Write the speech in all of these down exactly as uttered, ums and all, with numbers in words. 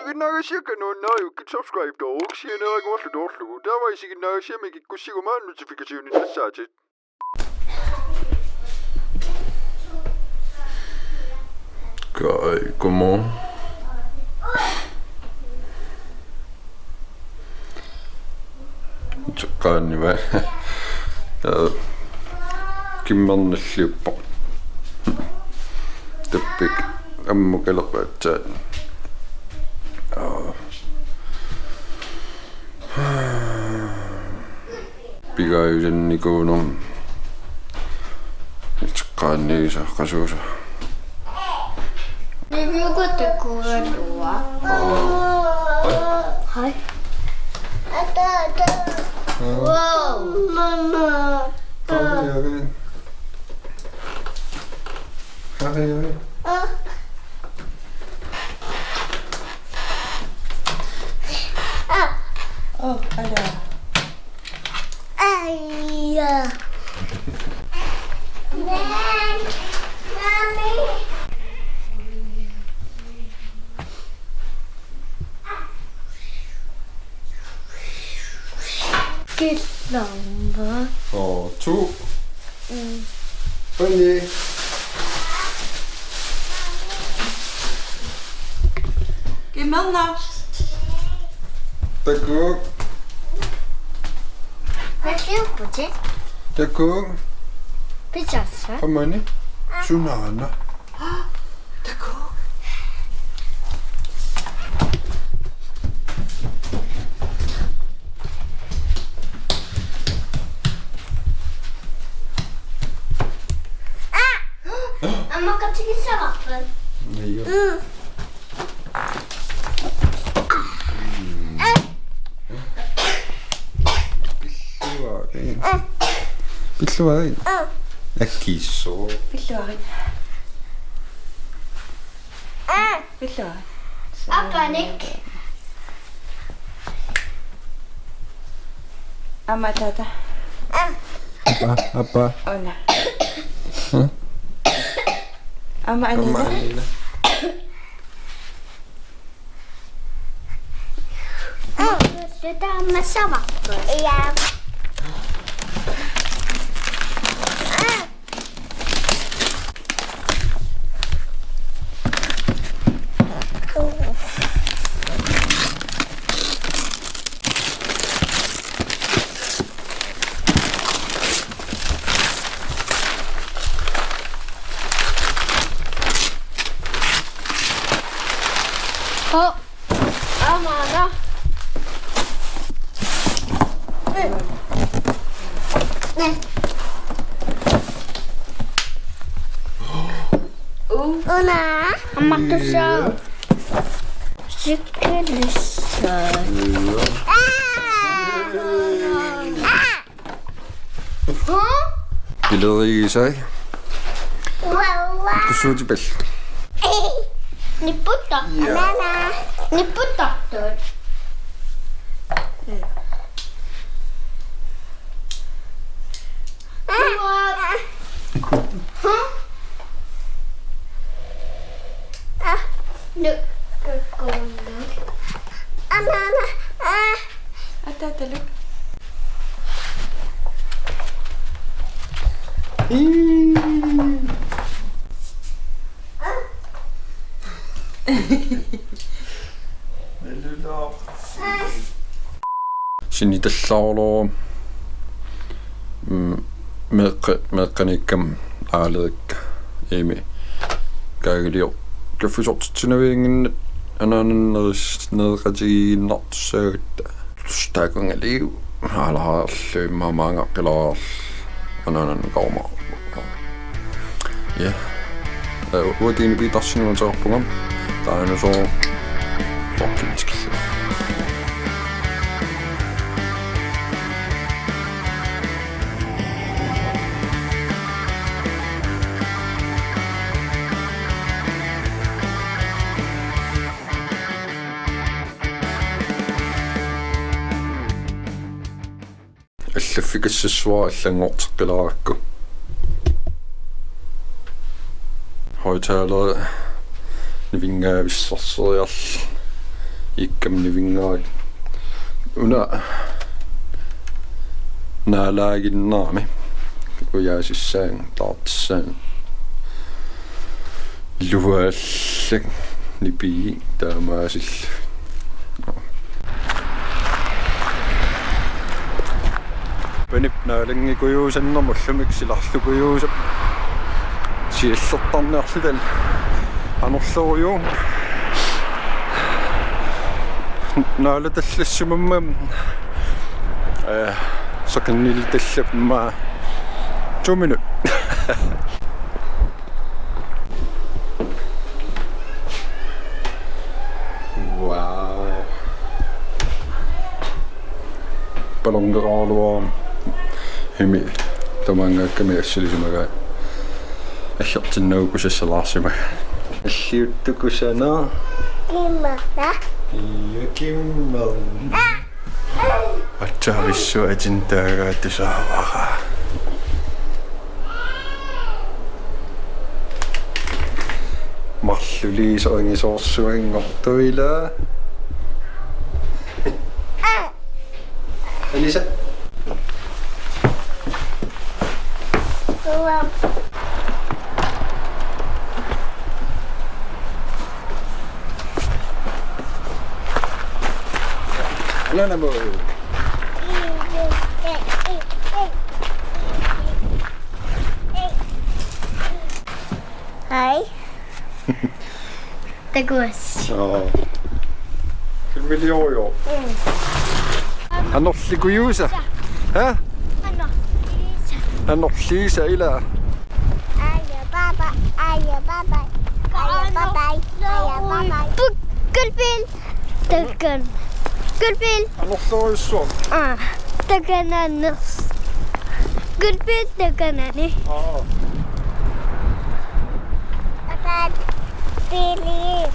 Isiginnaagassiakka nuannariukkit subscribe-toruk sianeeraguarlu toorlugu. Taava isiginnaagassiami kikkussiguma notification-innassaatit. Kai, godmorgen. Uteqqaanni va. Ja. Kimmernalliuppoq. Tappik ammukaleqaatsaat. Aa. Pigaajusannikuunermi. Uteqqaanniisa qasuusa. Hej. Wow. Mama. Hej. Hej. Oh, ada. Ai. Killorma. Og to. Mm. Bønne. Kimmerna. Takuuk. Hvad skriver du til? Takuuk. Pizza. Hamani. Sunana. Takuuk. Amma, kan du ikke så op? Nej, jo. Mm. Pilluarit. Pilluarit. Akkiissooq. Pilluarit. Pilluarit. Appanik. Amma, tata. Appa, appa. Ona. Huh? Amma, Anila. Amma, Anila. Tata, amma, sava. Ja. Oh. Amana. Una. Amma, tusa. Sikkelissa. Huh? Pilerigisai. Wow. Kussuutipallu. Nipputtar. Ja. Nana. Nipputtartut. Huh? Ah. Nu. Anana. Ah. Atatalu. Ii. Sinitallaarlugu. Mm, meeqqa-, meeqqaniikkama aalerikka Imi Kaagiliortoq kaffisortitsinaviannginnat anaananeris-, nereqatigiinnartussaagatta. Taakunngaliuk aalaarlui maamaangaqqilaarlu anaanannguaruma. Ja. Eh, uatini Petersen uteqarpunga. Taanna soo fucking tikillu. Allaffikassassuara allanngorteqqilaarakku. Højttaleri nivinngavissarseriarlugit. Ikkamnivingaak una naalaaginnarami ujaasissaanga taartissaanga luaallak nipii taamaasillu. Panip naalanngikujuusannermut ullumi silarlukujuusap siallertarniarluta anorlerujuuvoq. Naalatallassimammat, eh, saqinnilitallappat to minut. Wow. Ballongeqaraluarami tamaangaakkami assilisimagaa. Aggertinnagu kusassalaarsimagaa. Alliuttukusanaq. Kimmata. Ia kimmata. Aatsaarissua atin taagaatusaavara. Marluliisoringisoorsuanngortuila. Elisa. Nanamu. Hej. Takuss. Aa. Filmiliorujussuaq. Mm. Anorlikujuusa. Ha? Anorliisa. Anorliisa ila. Aja baba, aja baba. Aja baba, aja baba. Pukkelpil. Takan. Pukkelpil. Anorlorujussuaq. Aa. Takananers. Pukkelpil takanani. Aa. Pukkelpil.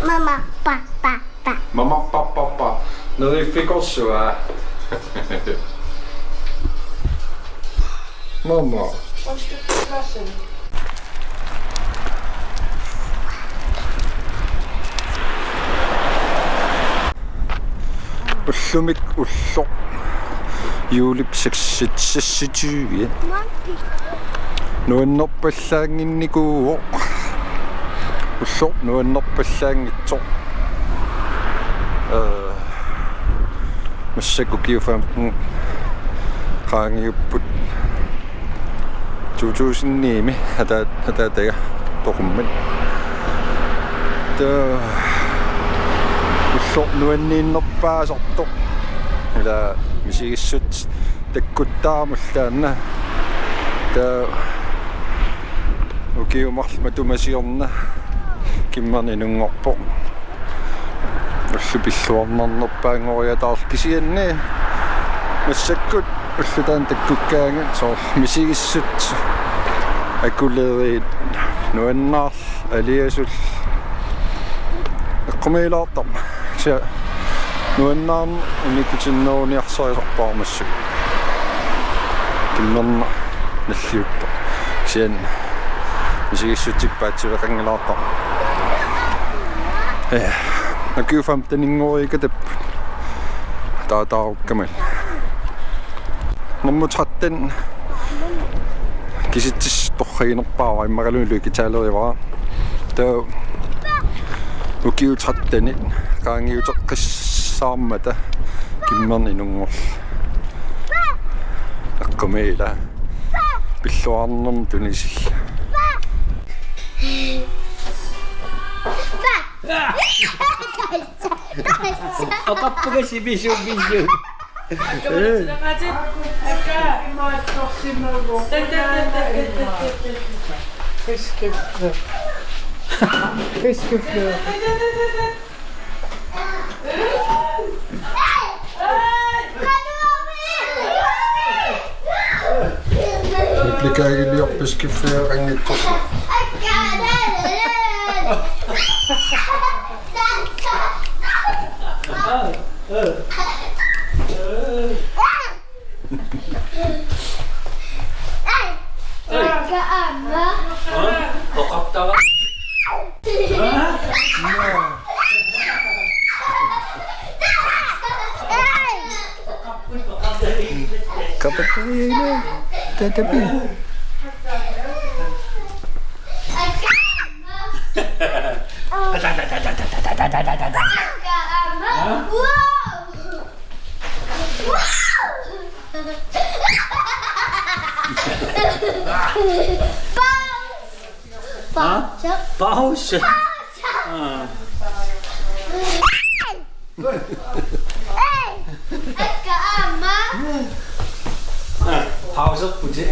Mama, pa, pa, pa. Mama, pa, pa, pa. Neriffikorsua. Mama. Ullumi ulloq juulip seksit-, seksogtyve. Nuannerpallaannginnikuuvoq. Ulloq nuannerpallaanngitsoq. Øh, massakkut ukiut femten qaangiupput. To tusind ni-mi ata-, ataataga toqummut. Taava ulloq nuanniinnerpaasartoq. Ila misigissutsit takkuttaarmullu taanna. Taava ukiut marluk matuma siorna Kimmernit inunngorpoq. Ullut pilluarnarnerpaanngoriataarluni kisianni massakkut ullut taanna takkukkaangat soorlu misigissutsit akulerit nuannaarlugit aliasullu eqqumiilaartarmata. Kisianni nuannaarneq unikkutinneruniarsarisarpara massakkut. Kimmerneq nalliuttoq. Kisianni misigissutsit paatsiveqanngilaartarput. Eh, ukiut femten-inngoriikkatta taataarukkami. Nummer tretten. Isitsis torriinerpaava immaqaluunniit luikitaaleriva. Taava ukiut trettenit qaangiuteqqissaarmata kimmerneq inunngorluni. Eqqumiila. Pilluarnermut tunisillugu. Oqarpunga sivisumik. Qu'est-ce que fleur ? Qu'est-ce que fleur ? Replikaagiliorpassi kiffiaqanngitsoq. Oqartara. Kapatini. Tatapi. Pause. Pause. Pause. Ah. Ah, pauserputit.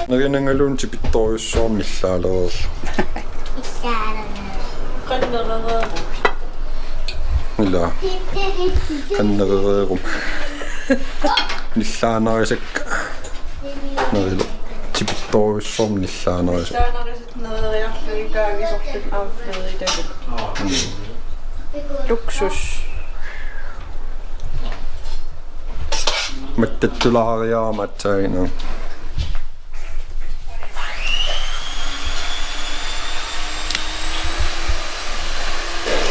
Nerianangaluunniit tipittorujussuarmik nillaalereerlunga. Nillaalereerlunga. Ila. Qannereeruma. Nillaanerisakka. Nerilu. Tipittorujussuarmik nillaanerisakka. Neriarlugit kaagisorpit aamma Frederikkut. Luksus. Mattattulaariarama aatsaannguaq.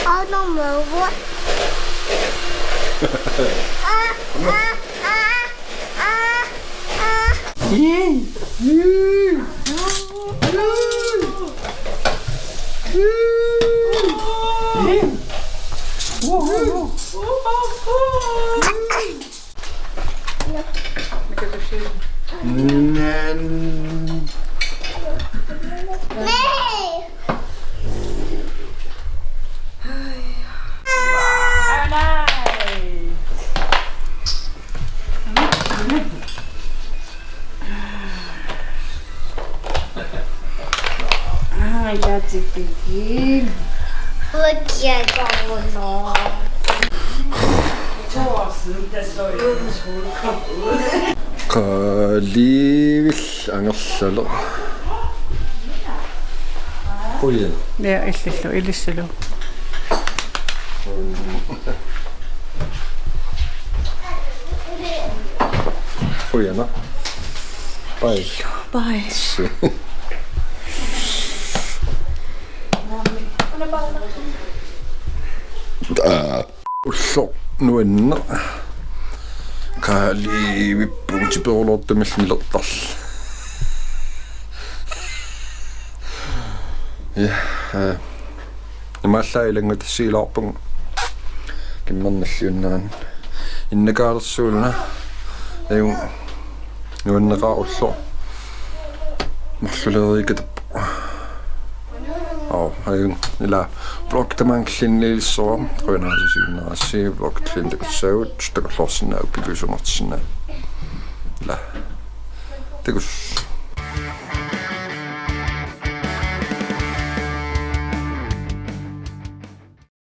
I don't know what. Ah, ah, ah, ah, ah. Ai, that's a big. Look at that one. Qaliivik angerlaleq. Qujan. Ja, illillu, ilissillu. Qujanaq. Bye. Bye. Aa, ulloq nuanneq. Qaliivippunga tiperuloortumillu nilertarlunga. Ja, øh, imaallaat ilanngutassiilaarpunga kimmernalliunnerani. Innakaalersuuluna. Ajunngilaq, nuanneqaaq ulloq. Marlulereerikatappoq. Au, ajunngilaq, ila vlog tamaanga killinniilissavarput, qujanarujussuaq. Vlog killinnut takussaagut, takulluarsinnaavutit, piviusunngortissinnaavutit. Ila. Takuss.